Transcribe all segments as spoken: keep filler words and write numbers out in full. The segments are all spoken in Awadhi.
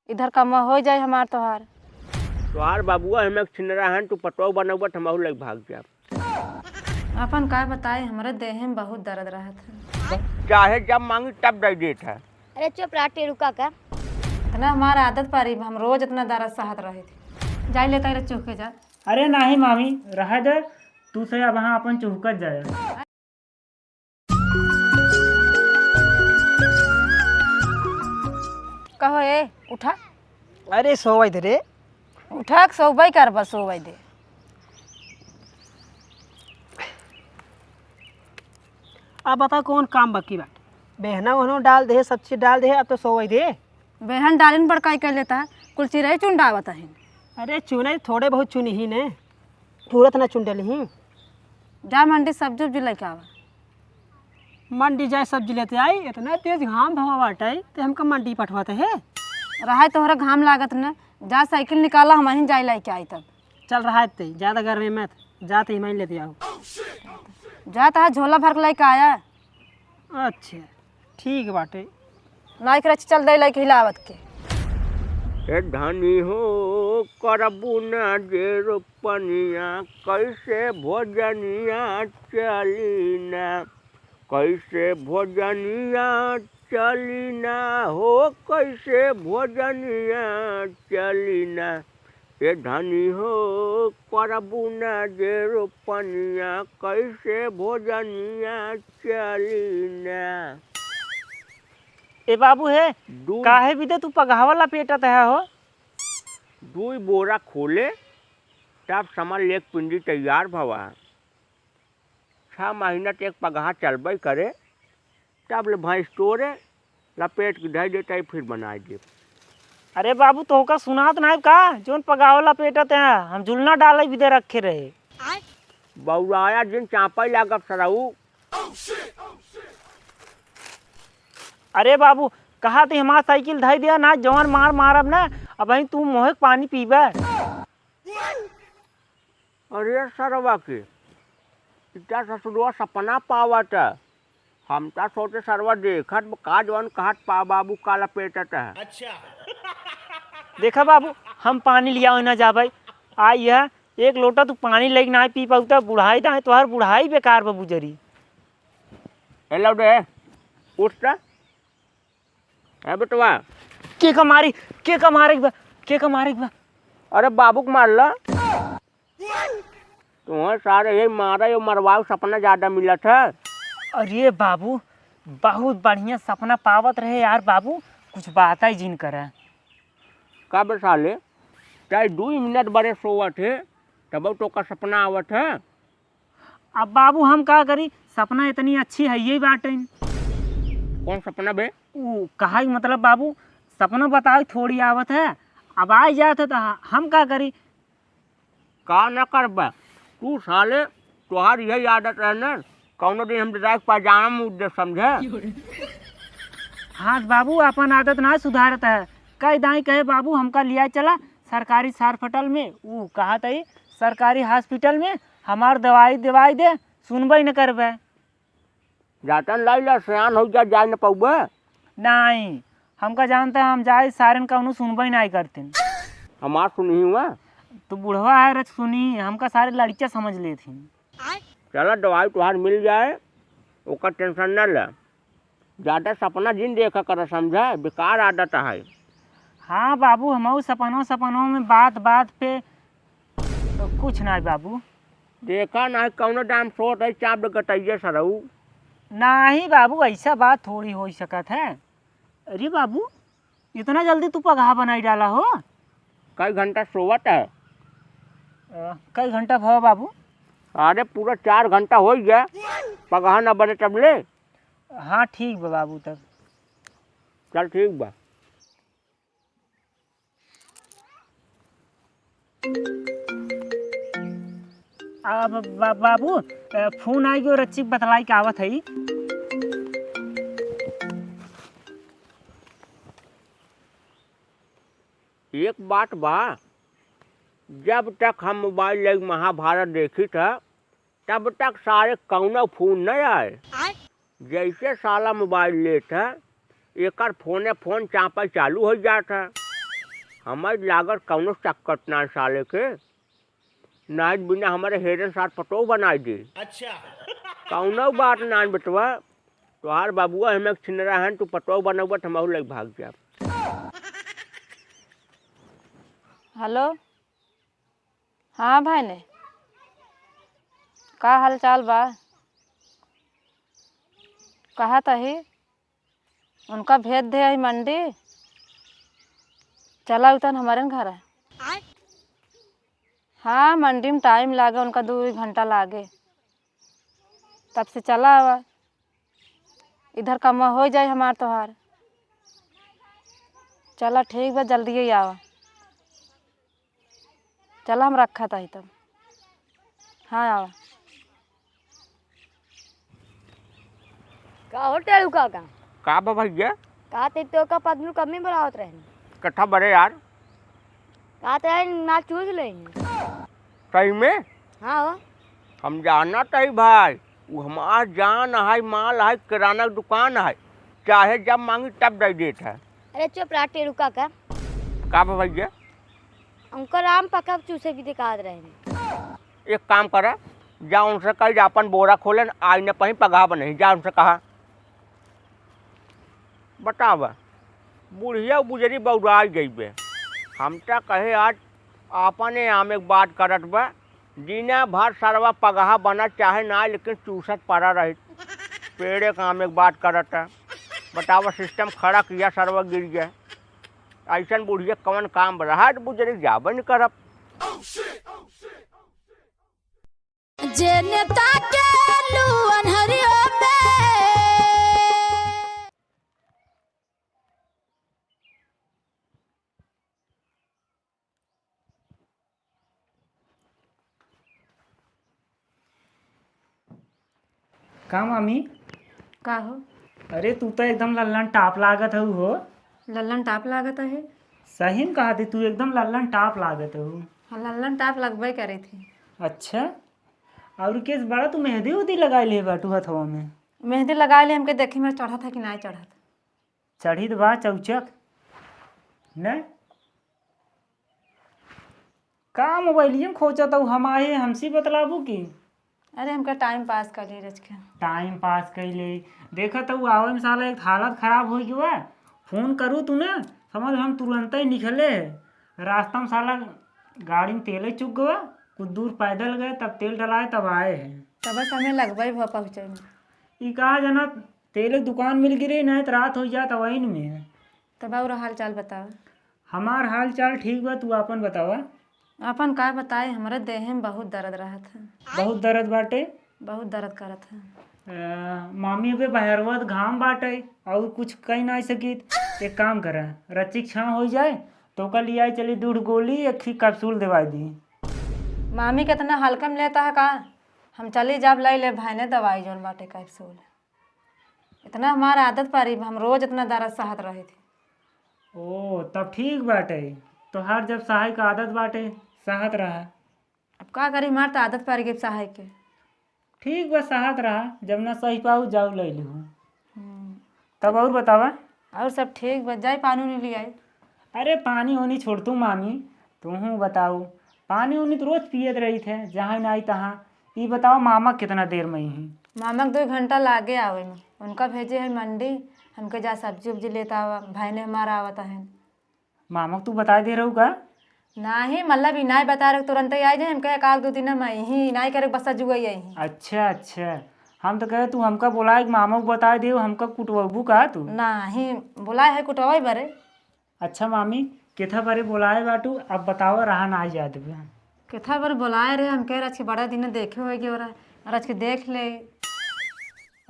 इधर कमवा होइ जाए हमार तोहार। तोहार बाबुआ हम एक छिनरा हन, तू पतोह बनउबा त हमहू लग भाग जाब। अपन का बताई, हमरे देहे में बहुत दर्द रहत है। चाहे जब मांगी तब दइ देत है। अरे चुप रहा टेरुका का। इतना हमार आदत परी, हम रोज इतना दर्द सहत रहे थे। जाई लेता रे चुह के जा। अरे नाही मामी, रहे दे, तू से अब हाँ अपन चुहकत जाए। कहो ए, उठा। अरे सोवै दे रे। उठा के सोवै कर बस, सोवै दे। अब बता कौन काम बाकी बा? बेहना ओहनो डाल दे, सब चीज डाल दे, अब तो सोवै दे। बेहन डालिन बड़काई कर लेता है, कुल चिरई चुंडावत है। अरे चुने थोड़े बहुत चुनी ही ने, पूरत ना चुन डली ही। जा मंडी सब्जी उब्जी लेके आवा। मंडी जाए सब्जी लेते आई, इतना तेज घाम भवा बाटे ते हमका मंडी पठवाते है। रहाई तोहरा घाम लागत न, जा साइकिल निकाला, हम वहीं जाई लेके आई तब। चल रहाई ते, ज्यादा गर्मी मत, जाते ही मैं लेते आऊ। जा तहा झोला भर के लेके आया। अच्छा, ठीक बाटे। नाई के रच चल दे लेके हिलावत के। ए धनी हो, करबू ना जे रोपनिया, कैसे भोजनिया चली ना, कैसे भोजनिया चली ना हो, कैसे भोजनिया चली ना। ए धनी हो, करबू ना जे रोपनिया, कैसे भोजनिया चली ना। ए बाबू हे, दू काहे बिदे तू पगहावा लपेटत है हो? दुई बोरा खोले, तब समझ ले एक पिंडी तैयार भवा। छह महीना तक पगहा चलबे करे, तब ले भैंस तोरे लपेट के धइ देता, फिर बनाए दे। अरे बाबू, तोहका सुनात नाहीं का? जौन पगावला पेटत है, हम झुलना डाले बिदे रखे रहे। बौराया जिन चापे लागब सरऊ। अरे बाबू, कहा थे हमार साइकिल धइ दे ना, जवन मार मारब ना, अबहीं तू मोहे के पानी पीबे। अरे सरवा के, इतना ससुरवा सपना पावत है। हम तो सोचे सरवा देखत बा का जवन कहत पा बाबू का लपेटत है। अच्छा। देखा बाबू, हम पानी लियावे ना जाबे। आ यह एक लोटा तू पानी लेके ना पी पाऊ त बुढ़ाई दाए तोहार बुढ़ाई बेकार बा बुजरी। ए लौडे, उठ त। ए बेटवा। के का मारी, के का मारे बा, के का मारे बा? अरे बाबू के मार ला। तुम्हें सारे यही मारा, ये मरवाओ सपना ज्यादा मिलत है। अरे बाबू, बहुत बढ़िया सपना पावत रहे यार बाबू, कुछ बात ही जिन करे। का बे साले, चाहे दू मिनट बड़े सोवत है, तब तो का सपना आवत है। अब बाबू हम का करी, सपना इतनी अच्छी है यही बाटे। कौन सपना बे? ऊ कहा कि मतलब बाबू, सपना बताओ थोड़ी आवत है, अब आ जात है तो हम का करी? का न करबा तू साले, तोहार यही आदत है न, कौनो दिन हम जाए के पाजामा में उद्देश्य समझे। हाँ बाबू, अपन आदत ना सुधारत है। कई दाई कहे बाबू हमका लिया चला सरकारी सारफटल में, ऊ कहा तई सरकारी हॉस्पिटल में हमार दवाई दवाई दे, सुनबे न करबे। जातन लाई ला, सयान हो जा, जाए न पउबे। नाहीं, हमका जानता हम जाए सारन कौनो सुनबे नाहीं करतिन। हमार सुनही हुआ। तू बुढ़वा है रच सुनी, हमका सारे लड़किया समझ लेथिन। चला दवाई तोहार मिल जाए, ओकर टेंशन न ले। ज्यादा सपना जिन देखा कर समझा, बेकार आदत है। हाँ बाबू, हमहू सपनों सपनों में बात बात पे तो कुछ नाहीं बाबू। देखा नाहीं कौनो दाम सोत है चाप गटैया सरऊ। नाहीं बाबू, ऐसा बात थोड़ी होइ सकत है। अरे बाबू, इतना जल्दी तू पगहा बनाई डाला हो? कई घंटा सोवत है? अ, कई घंटा भवा बाबू? अरे पूरा चार घंटा होइ गया, पगहा न बने तब ले। हाँ ठीक बा बाबू तब। चल ठीक बा। आ, बा-, बा-, बाबू, अ, फोन आइ गयो, रच्ची बतलाई के आवत है। एक बात बा, जब तक हम मोबाइल लेके महाभारत देखी था, तब तक सारे कौनो फोन न आए। आय? जैसे साला मोबाइल लेत है, एकर फोने फोन चापल चालू हो जात है। हमार लागत कौनो चक्कर ना साले के, नाहीं बिना हमारे हेरन सार पतोह बनाई दे। अच्छा। कौनो बात ना बेटवा, तोहार बाबुआ हमें छिनरा हन, तू पतोह बनौबा त हमहू लग भाग जाब। हेलो, हाँ भाई ने, का हाल चाल बा? कहा तही उनका भेज दे आई मंडी, चला उतन हमारे घर। हाँ, मंडी में टाइम लागे, उनका दो घंटा लागे, तब से चला आवा, इधर कमवा हो जाए हमार तोहार। चला ठीक बा, जल्दी ही आवा। चला हम रखा ताही तब। हाँ आवा। का हो टेढ़ू काका? का बा भैया? का ते तो का पदनू कमी बुलावत रहनी? कथा बरे यार। का ते ना चूस लेनी? सही में? हाँ हो। हम जानत हई भाई, उ हमार जान है, माल है, किराना दुकान है, चाहे जब मांगी तब दे देत है। अरे चुप रहा टेढ़ू काका। का बा भैया? उनकर आम पका चूसे भी दिखात रहे। एक काम करा, जा उनसे कह जा अपन बोरा खोले न, आई न पही पगहा बनही, जा उनसे कहा। बतावा, बुढ़िया बुजरी बौराई गई बे। हम त कहे आज आपने आमे के बात करत बा, दिना भर सरवा पगहा बनत चाहे ना, लेकिन चूसत पड़ा रही। पेड़े का आमे के बात करत है। बतावा, सिस्टम खड़ा किया, सरवा गिर गया। ऐसन बुढ़िया कवन काम रहा, त बुजरी जाबे न करब। जेने ताकेलू अन्हरियो में। का मामी? का हो? अरे, तू तो एकदम लल्लन टाप लागत हऊ हो। लल्लन टाप लागत है? सही में कहा थी, तू एकदम लल्लन टाप लागत हऊ। हाँ, लल्लन टाप लगबे करे थी। अच्छा, और केस बड़ा तू मेहंदी उहदी लगाई ले बाटू हथवा में? मेहंदी लगाई ले, हमके देखी में चढ़त है कि नाहीं चढ़त। चढ़ी त बा चौचक, न? का मोबाइलिया में खोजत हऊ, हम आए, हमसे बतलाबू की? अरे, हमका टाइम पास कर ली रच के। टाइम पास कर ले। देखत हऊ, आवे में साला एक हालत खराब होइ गवा। फोन करू तू ना, समझ हम तुरंत ही निकले। रास्ता में साला गाड़ी में तेले चुक गवा, कुछ दूर पैदल गए, तब तेल डलाए, तब आए हैं। तब समय लगबे भा पहुँचे में। ई कहा जना, तेले दुकान मिल गिरे, नहीं तो रात हो जात वहीं में। तब और हाल चाल बताओ। हमार हाल चाल ठीक बा, तू आपन बतावा। आपन का बताए, हमरे देहे में बहुत दर्द रहत है। बहुत दर्द बाटे? बहुत दर्द करत है। अ, मामी, अबे बहरवा त घाम बाटे, और कुछ कही ना सकित। एक काम करा, रच्ची के छाँव हो जाए, तो ओकर लियाई चली दूध गोली, एक ही कैप्सूल देवाई दी। मामी, कितना हल्का में लेता है का? हम चली जाब, लाई ले भाई ने दवाई जौन बाटे कैप्सूल। इतना हमार आदत परी, हम रोज इतना दर्द सहत रहे थे। ओ, तब ठीक बाटे, तोहार जब सहाय का आदत बाटे, सहत रहा। अब का करी, हमार तो आदत पड़ गई सहाय के। ठीक बा, सहत रहा, जब ना सही पाऊ, जाऊ ले लिहू। हम्म। तब और बतावा? और सब ठीक बा, जाई पानी उनी ले आई। अरे, पानी उनी छोड़ तू मामी, तूहू बताऊ। पानी उनी तो रोज पियत रही थे, जहाँ ना आई तहाँ। ई बताओ, मामा कितना देर में ही? मामा के दो घंटा लागे आवे में, उनका भेजे है मंडी, हमके जा सब्जी उब्जी लेता आवा, भाई ने हमारा आवत है। मामा के तू बताए दे रहू का? नाही, मतलब, इनाय बता रहे, तुरंत ही आ जाए, हमके एक आध दो दिन में ही इनाय करे, बस जुआ ही। अच्छा, अच्छा, हम तो कहे तू हमका बोलाए, मामा को बताए दे, हमका कुटवाबू का तू? नाही, बोलाए है कुटवाई बरे। अच्छा मामी, केथा बरे बोलाए बाटू, अब बताओ, रहा ना याद बा। केथा बरे बोलाए रहे, हम कह रहे, "अच्छी बड़ा दिन देखे होए गए रहा, और आज के देख ले।"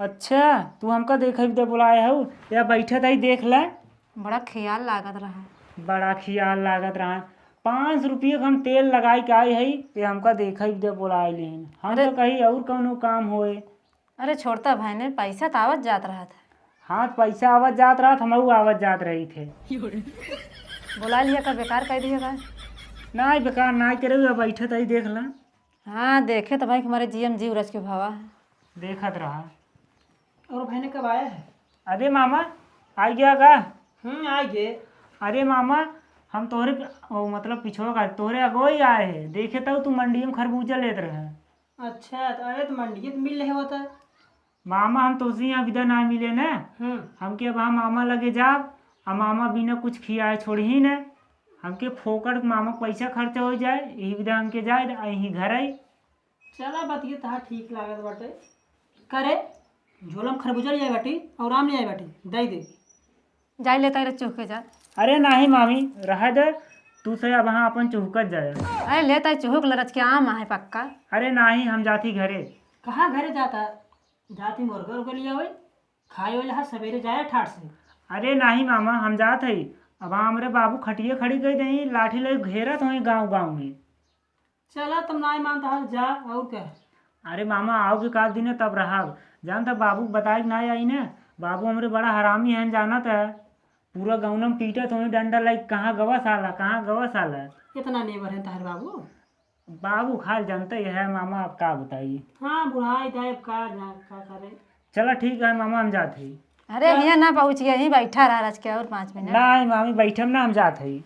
अच्छा, तू हमका देखे भी दे बोलाए हऊ, या बैठे ताई देख ले। बड़ा ख्याल लागत रहा। बड़ा ख्याल लागत रहा। पाँच रुपये का हम तेल लगाई के आई हई, ये हमका देखे भी दे बोलाए लेन। हम अरे तो कही और कौनो काम होए। अरे छोड़ता भाई ने, पैसा तो आवत जात रहत है। हाँ, पैसा आवत जात रहत, हमहू आवत जात रही थे। बोला लिया का, बेकार कर दिया का? नाहीं, बेकार नाहीं करे, अब बैठे तही देख ला। हाँ, देखे तो भाई हमारे जीएम जी उरज के भावा। देखत रहा। और भाई ने कब आया है? अरे मामा, आ गया का? हम्म, आ गए। अरे मामा, हम तोहरे पि-, ओ, मतलब, पिछवा का, तोहरे अगो ही आए हैं। देखे तब तू मंडिया में खरबूजा लेत रहे। अच्छा, तो अरे, तो मंडिया तो मिल रहे होता। मामा, हम तोसे यहाँ विदा ना मिले ना। हम्म। हमके अब हम मामा लगे जाब, आ मामा बिना कुछ खियाए छोड़ही ना। हमके फोकट मामा के पैसा खर्चा हो जाए, यही विदा हमके जाए, आ यहीं घर आई। चला, बतिया तहार ठीक लागत बाटे। करे, झोला में खरबूजा ले आए बाटी और आम ले आए बाटी, दे दे। जाई लेता रे चुहक के जा। अरे नाही मामी, रहा दे, तू से अब हाँ अपन चुहकत जाए। अरे लेता चुहक लरच के आम आहे पक्का। अरे नाही, हम जाती घरे। कहाँ घरे जाता? जाती मुर्गा उर्गा लिया होई, खाए वाला है, सवेरे जाए ठाट से। अरे नाही मामा, हम जात हई। अब हमरे बाबू खटिया खड़ी कर दे, लाठी ले घेरत होई गाँव गाँव में। चला, तुम नाही मानता हल, जा, और क्या? अरे मामा, आओगे काल दिने तब रहब। जानता बाबू बताए के ना आई ने, बाबू हमरे बड़ा हरामी हैं, जानत है। पूरा गौना में पीटत होई डंडा लाइक, "कहाँ गवा साला, कहाँ गवा साला?" इतना नेवर है तहर बाबू? बाबू खाल जानते ही है मामा, आप का बताई। हाँ, बुढ़ाई जाए, अब का जा, का करे। चला ठीक है मामा, हम जात हई। अरे, हियाँ ना पहुँचिए, यहीं बैठा रहा रच के और पाँच मिनट। नाही मामी, बैठम ना, हम जात हई।